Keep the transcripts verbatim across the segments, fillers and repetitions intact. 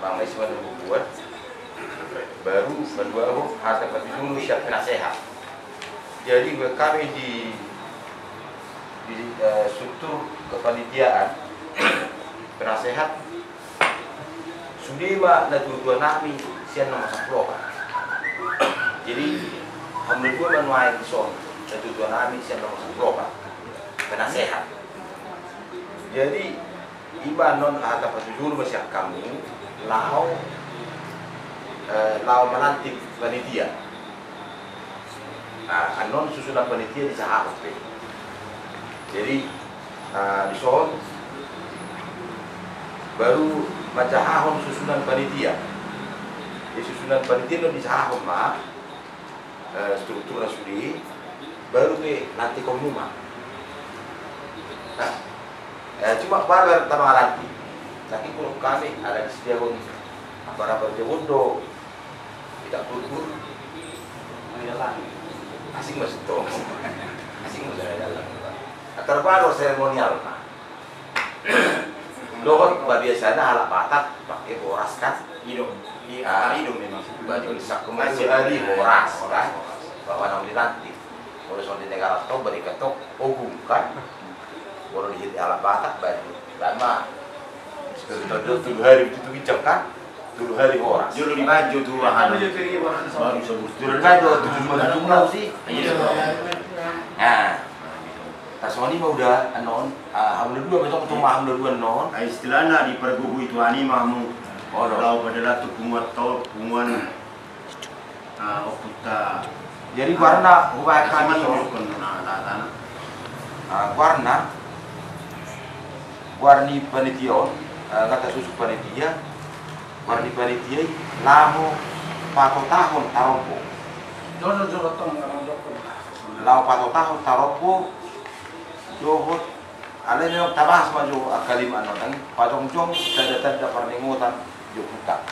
Mangesi manunggu buat, baru mandua ho hata patujolo sian penasehat. Jadi buat kami di, di eh, struktur kepanitiaan, penasehat, sude ma na tuatua nami sian nomor sampulu opat. Jadi hamu na dua ma nuaeng dison na tuatua nami sian nomor sampulu opat, penasehat. Jadi ima non hata patujolo ma sian hamu laho, eh, laho malantik panitia. Nah, annon susunan panitia disahahon pe. Jadi eh, dison baru manjahahon susunan panitia. Di susunan panitia non disahahon ma eh, strukturna sude, baru pe lantikonmu ma. Nah, eh, cuma baru tama lantik. Tapi kurang kami ada disediakan apa-apa jawab do. Tidak purpur. Asing mas itu. Asing mas ada dalam. Terbaru seremonial. Dohot ba biasana halak Batak pakai boras kan? Ido. Ah, ido memang. Baju saku masih hari boras kan? Bahwa nang dilantik. Kalau soal di negara Toba di ketok ogung kan? Kalau di halak Batak baju lama. Seperti tolu hari itu tuh kan? Tolu hari horas. Jolo di Bajo tu aha. Baru sebut. Jolo di Bajo tu jumlah jumlah sih. Iya. Nah. Tasoni ma uda annon, ah, hamu na dua betong tu ma hamu na dua annon. Ah, istilahna di pergugu itu ani mamu. Oh, do. Lau pada latu punguan tau punguan. Ah, oputa. Jadi warna ubah kami. Ah, warna. Warni panitia on, eh, kata susu panitia, warni panitia i laho patotahon tarombo. Laho patotahon tarombo, dohot, alai memang tabahas ma jo angka lima annon nai, pajongjong tanda-tanda parningotan jo huta.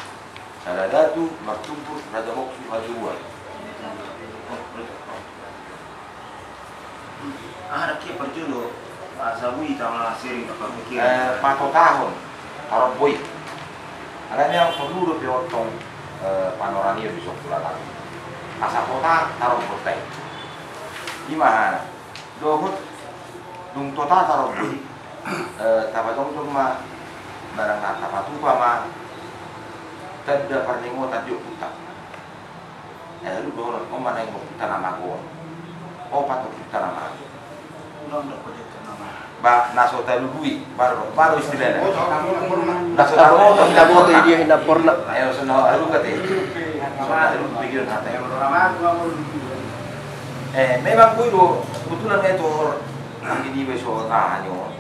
Sada datu martumbur raja moksu hajuruan. Aha dak ia parjolo, ah, sabui tama sering tapa pikiran. Eh, patotahon tarombo i. Alani au porlu do pe ontong, eh, panorang ia bisa kula tahu. Asa tota tarombo tai. Ima hana. Dohot dung tota tarombo i, eh, tapajongjong ma barang na tapatupa ma tanda parningotan di ompunta. Eh, lu dohot on ma naeng ompunta na mago on. Opat ompunta na mago. Ba na so talului baru, baru istilahna. Na so taboto, taboto i dia hinaporna. Eh, so na aru kate. So na aru pikiran hata. Eh, memang boi do kebetulan itu. Anggi di be so tahan yo.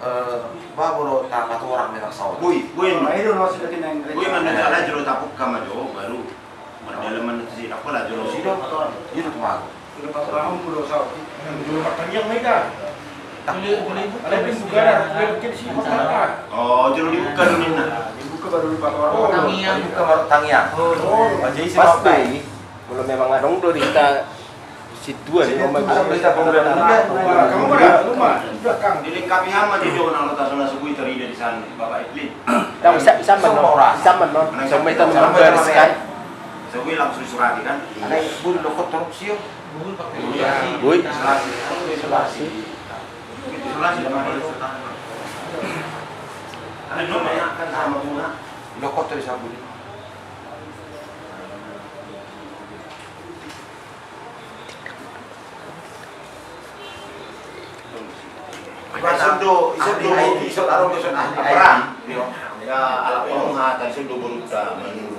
Eh, ba bolo ta matorang memang saut. Boi, boi. Boi manunjuk ala jolo tapukka ma jo baru. Mardalaman tu si apa lah jolo. Sida. Iya tu mago. Jolo patorang jolo saut. Jolo patangiang ma ita. Alai pe buka dah, buka si. Oh, jolo dibuka dulu ninna. Dibuka baru dipatorang. Oh, tangiang. Buka baru tangiang. Oh, jadi pas be. Molo memang adong do di hita situan, situan, dilengkapi hama di jolo nang lota sona subui tarida di sana Bapak Eplin. Sama non, sama non. Sama itu memang garis kan. Subui langsung surati kan. Ada bun dokter terus sio. Bui. Isolasi. Isolasi. Isolasi. Ada nomor kan sama bunga. Dokter terus sabun. Ison do, ison do, ison aro ison ahli. Ya, alat kamu ha, tadi ison do berutta manu,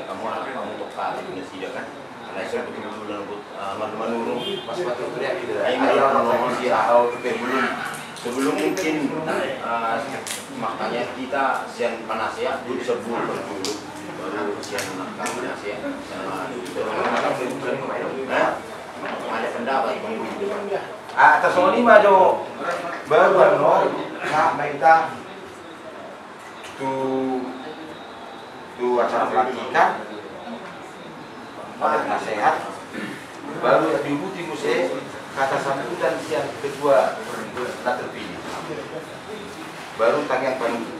kamu alat kamu tok kali punya sida kan. Karena ison betul-betul dalam but, eh, manu-manu. Pas waktu itu ya, gitu. Ayo, ayo, ayo, ayo, ayo, ayo, sebelum, sebelum mungkin, eh, makanya kita sian panas ya, dulu sebelum dulu. Baru sian makan nasi ya, sama itu. Hah? Ada pendapat, Bang Budi? Ah, atas songoni ma jo baru ano, nah, maita tu, tu acara pelantikan, ada penasehat, baru diikuti muse kata sambutan sian ketua na terpilih. Baru tangiang panutup.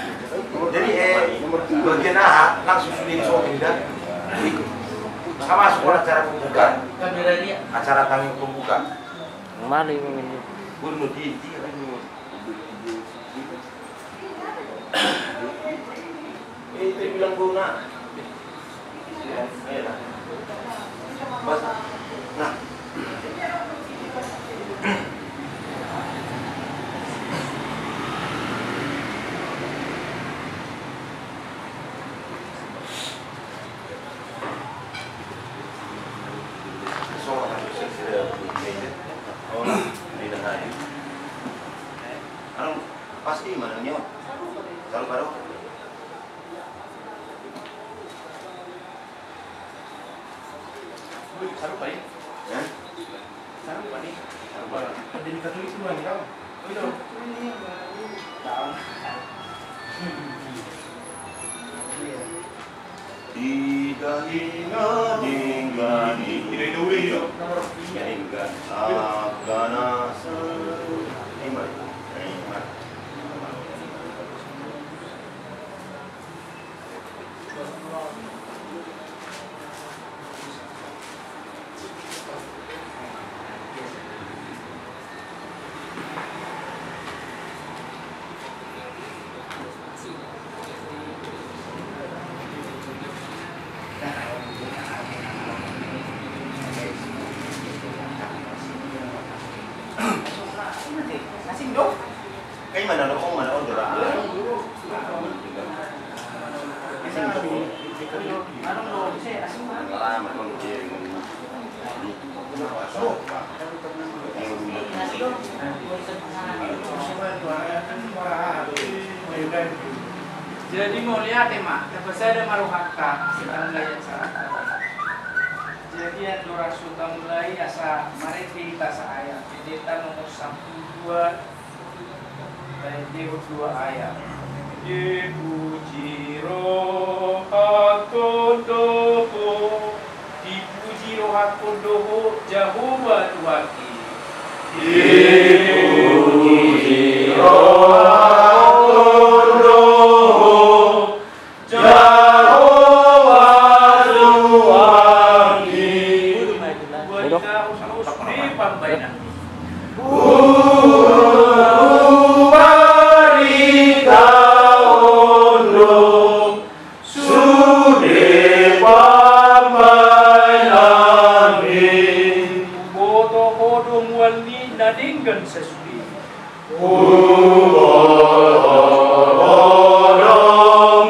Jadi, eh, bagian aha, langsung sudah disokin, dah. Sama sekolah acara pembukaan. Acara tanggung pembuka. Maling ini. Bunuh di, di, di. Eh, itu bilang guna. Nah. Di mana nyo? Sarupa do. Sarupa i. Hah? Sarupa i. Sarupa. Pada di Katolik tu mana kau? Oh, iya. Ini yang baru. Tahu. Iya. Ida hinga dinggan i. Ida ida uli yo. Dinggan. Apa nasa. Ima. Ima. Asing do? Kai mana do, oh, mana on do ra. Jadi mauliate ma, tapasada ma rohanta, sitamu layan sarata. Jadi andorang so tamulai asa marende hita saaya, pendeta nomor sampulu dua, Baen dihon dua ayat. Dipuji rohangkon do Ho, dipuji rohangkon do Ho, Jahowa Tuhanki. Dipuji rohangkon do Ho, Jahowa Tuhanki. Uba ni na ro sude pambahenanmi. Uba ni na ro sude pambahenanmi. Huboto Ho do mual ni na denggan sasude. Huboto Ho do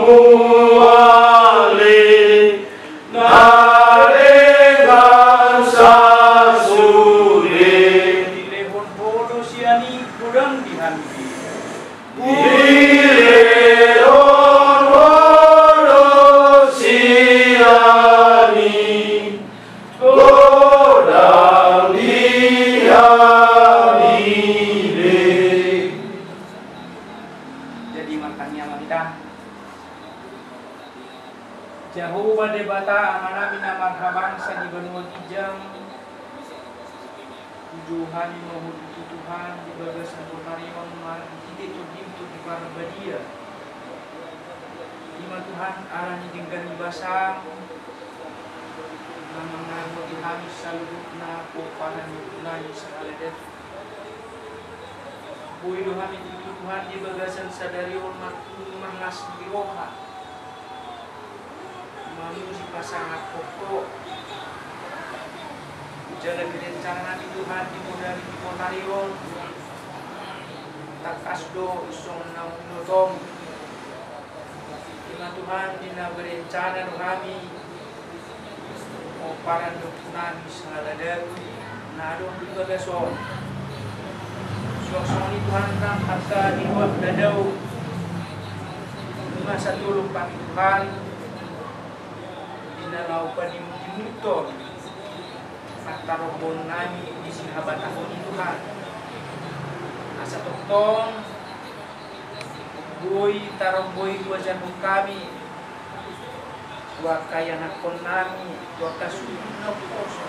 mual ni na denggan sasude. Dilehon Ho do sian i godang di hami. Dilehon Ho do sian i godang di hami be. Jadi martangiang ma hita. Jahowa Debata Amanami na marhabangsa di banua ginjang, puji hami ma Ho tutu Tuhan di bagasan borngin on marhite Tondim Tondi Parbadia. I ma Tuhan, ala ni denggan ni basaM na mangaramoti hami saluhutna pomparan ni ompungnami sahala datu. Boi do hami tutu Tuhan di bagasan sadari on martungka marlas ni roha. Mamuji pasangaphon Ho. Jala di rencana nami Tuhan di modal ni bonari on. Tangkas do songon na umbotom. I ma Tuhan di na berencana do hami. Pomparan ni ompungnami sahala datu na adong di bagas on. Suang songon i Tuhan nang angka di luat na dao. Masa tolong hami Tuhan. Di na laho panimbulhon angka rombohon nami di sihabatahon i Tuhan. Asa tongtong boi taromboi ruasan hami tu angka ianakhon nami, tu angka suhut na umposo.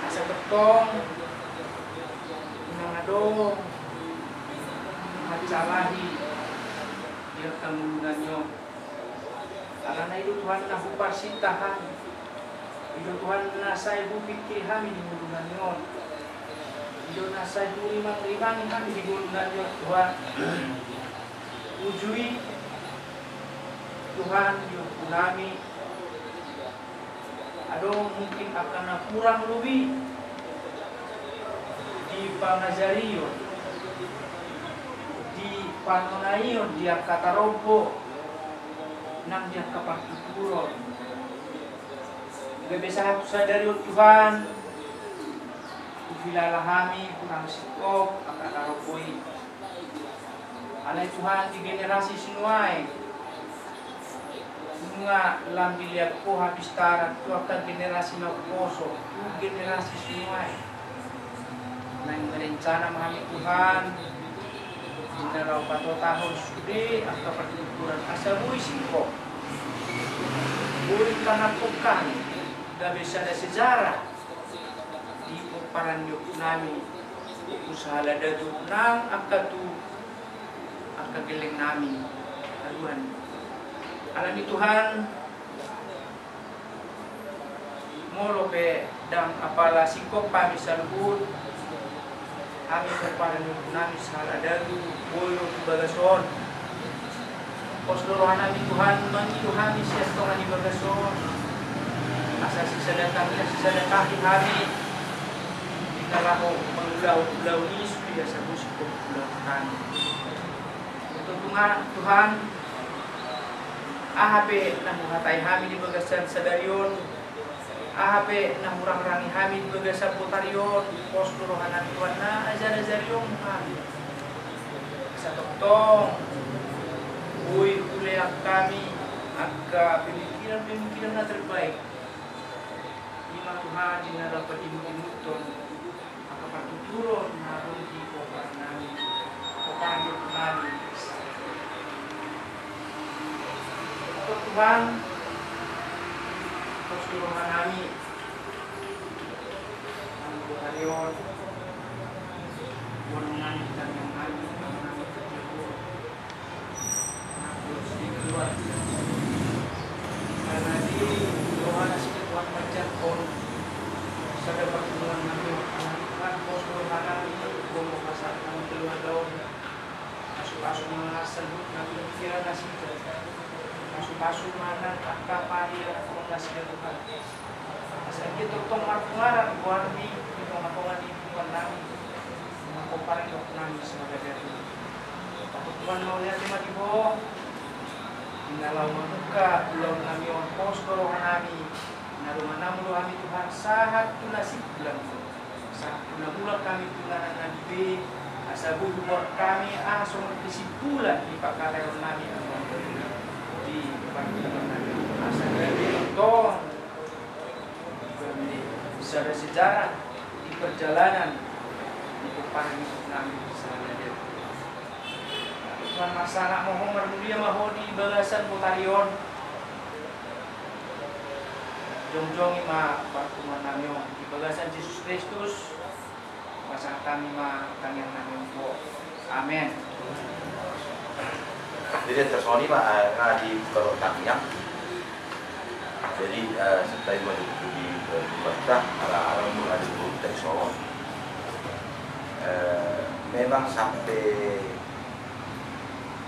Asa tongtong unang adong mansalahi di angka ngolu nami on. Alana i do Tuhan na huparsinta hami. I do Tuhan na sai hupingkiri hami di ngolu nami on. I do na sai hurimangrimangi hami di ngolu nami on Tuhan. Uju i Tuhan di ompungnami. Adong mungkin angka na hurang lobi di pangajarion, di panonaion, di angka tarombo nang di angka partuturon. Gabe sahat tu sadari on Tuhan, huhilala hami hurang singkop angka tarombo i. Alai Tuhan, di generasi sinuaeng nunga lam dilean Ho hapistaran tu angka generasi na umposo, tu generasi sinuaeng. Naeng marencana ma hami Tuhan, di na laho patotahon sude angka partuturan asa boi singkop, boi tangihon hami gabe sada sejarah di pomparan ni ompunami, Ompu Sahala Datu, nang angka tu angka gellengnami haduan. Alani Tuhan, molo pe ndang apala singkop hami saluhut, hami pomparan ni ompunami Sahala Datu, boi ro tu bagas on. Pos do rohanami Tuhan, mangido hami sian tonga ni bagas on, asa sisada tangi, sisada tangi hami di na laho mangulahon ulaon i sude asa boi singkop ulaon hami. Tuhan, Tuhan, aha pe na huhatai hami di bagasan sadari on, aha pe na hurangrangi hami di bagasan botari on, pos do rohanami Tuhan, na ajar-ajari Ho hami. Asa tongtong boi hulean hami angka pemikiran-pemikiran na terbaik. I ma Tuhan di na laho patimbul-timbullhon angka partuturan na adong di pomparan nami, pomparan ni ompunami. Tuhan, pos do rohanami, anu hari on, bonong nami, tangiang nami, bonong nami, tangiang nami. Karena di roha nasida Tuhan manjangkon sada parpunguan nami, Tuhan, pos do rohanami, gogo pasahat nami keluarga on. Pasu-pasu ma saluhut na pikiran nasida. Pasu-pasu ma nang angka parilakkon nasida Tuhan. Asa anggiat tongtong marpungaran goarmi di tonga-tonga ni kehidupan nami, di pomparan ni ompunami Sahala Datu. Tuhan, mauliate ma di Ho di na laho mamungka ulaon nami on, pos do rohanami, na dongan Ho do hami Tuhan, sahat tu na simpulan, sahat tu na mulak hami tu na naeng be, asa boi huboan hami aha songon kesimpulan ni pangkataion nami, di pangkataion nami, asa gabe tong sada sejarah di perjalanan di pomparan ni ompunami Sahala Datu. Tuhan, marsangap ma Ho, marmulia ma Ho di bagasan botari on. Jongjongi ma parpunguan nami on di bagasan Jesus Kristus. Pasahat hami ma tangiang nami on tu Ho. Amen. Jadi, tarsongon i ma, eh, nga di partangiang. Jadi, eh, setelah itu masuk di, eh, di Batak, ala, ala, ada guru tarsongon. Eh, memang sampai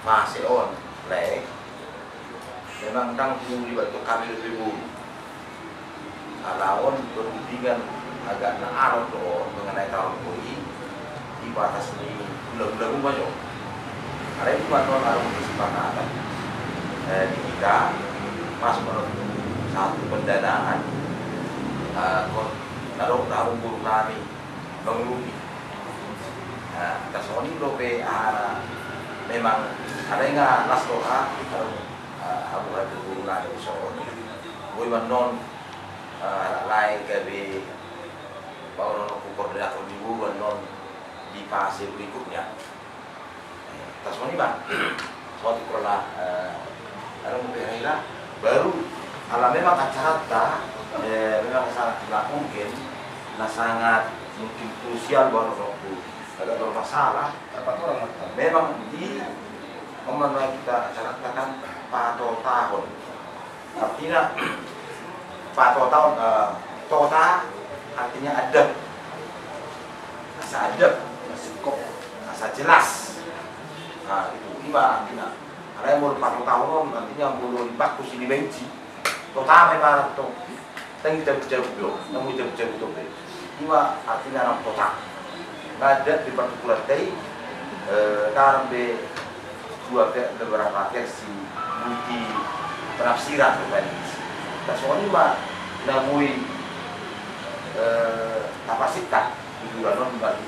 fase on, Lek, memang ndang hulibat tu hami dope boru. Ala on berundingan agak na alot do on mengenai taon boi di batas ni gula-gula gumba jo. Ala i bukan non ada kesepakatan, eh, di kita pas menurut satu pendanaan, eh, kon-, na dong taon boru nami. Bang Rubi. Nah, tarsongon i dope, ah, memang ala i nga las roha, ah, hamu hatu guru na di son. Boi ma non, ah, lae gabe paonon koordinator ni guru non di fase berikutnya. Tarsongon i ma. Songon i pola, eh, anu, mungkin hira, baru ala memang acaranta, eh, memang sangat urgent, na sangat mungkin krusial, baru waktu agak bermasalah. Dapat orang, memang di, memang kita acaranta kan patotahon. Artinya, patotahon, eh, tota, artinya adab. Asa adab, asa singkop, asa jelas. Nah, itu, i ma artina. Alai molo patotahon on, artinya molo di baku sini benci. Tota ma ibarat tu. Tangi jabu-jabu do, tangi jabu-jabu do. I ma artina nang tota. Nga adab di partuturan tai, eh, garam be dua ve-, beberapa versi multi penafsiran tadi. Tarsongon i ma na boi, eh, tapasingkat tuturan on berarti.